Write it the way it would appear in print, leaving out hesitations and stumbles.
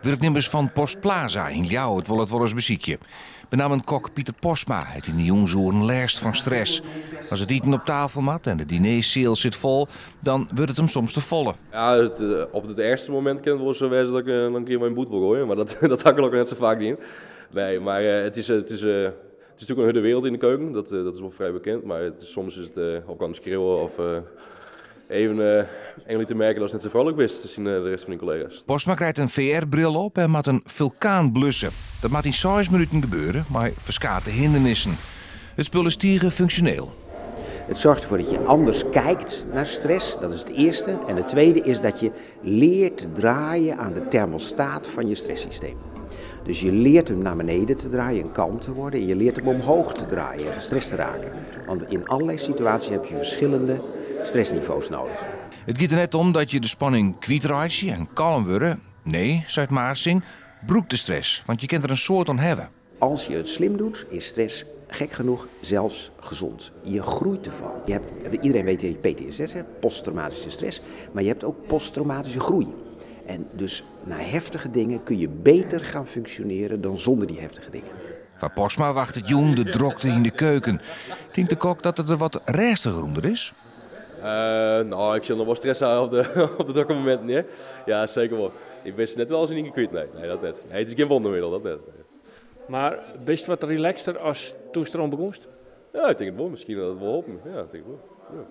Wurknimmers fan Post Plaza yn Ljouwert wolle it wolris besykje. Benammen kok Pieter Postma hat yn de jûnsoeren lêst fan stress. As it iten op tafel moat en de dinerseal sit fol, dan wurdt it him soms te folle. Ja, op it earste momint kin it wol sa wêze dat ik dan in kear myn boet wol goaie, mar dat dat ha ik gelokkich net sa faak dien. Nee, mar it is it is it is natuerlik in hurde wereld yn de keuken, dat is wol frij bekend, mar it is, soms is it op elkoar skriuwe of even even litte merke datst net sa vrolijk bist tsjin de rest fan dyn kollega's. Postma krijt in VR-bril op en moat in fulkaan blusse. Dat moat yn seis minuten gebeure, mei ferskate hindernissen. It spul is tige funksjoneel. Het zorgt ervoor dat je anders kijkt naar stress, dat is het eerste. En het tweede is dat je leert draaien aan de thermostaat van je stresssysteem. Dus je leert hem naar beneden te draaien en kalm te worden. En je leert hem omhoog te draaien en gestrest te raken. Want in allerlei situaties heb je verschillende stressniveaus nodig. It giet der net om dat je de spanning kwytreitsje en kalm wurde. Nee, seit Maarsingh, brûk de stress, want je kinne der in soad oan hawwe. Als je het slim doet, is stress gek genoeg zelfs gezond. Je groeit ervan. Iedereen weet dat je PTSS hebt, posttraumatische stress, maar je hebt ook posttraumatische groei. En dus na heftige dingen kun je beter gaan functioneren dan zonder die heftige dingen. Foar Postma wachtet jûn de drokte yn de keuken. Tinkt de kok dat it der wat rêstiger ûnder is? No, ik sil noch wol stress ha op de drokke mominten, ja. Ja, seker wol. Ik bin net alles yn ien kear kwyt, nee. Nee, dat net. Nee, it is gjin wûndermiddel, dat net. Mar bist wat relaxter as doe'tst deroan begûnst? Ja, ik tink it wol. Miskien hat it wol holpen. Ja, ik tink it wol. Ja.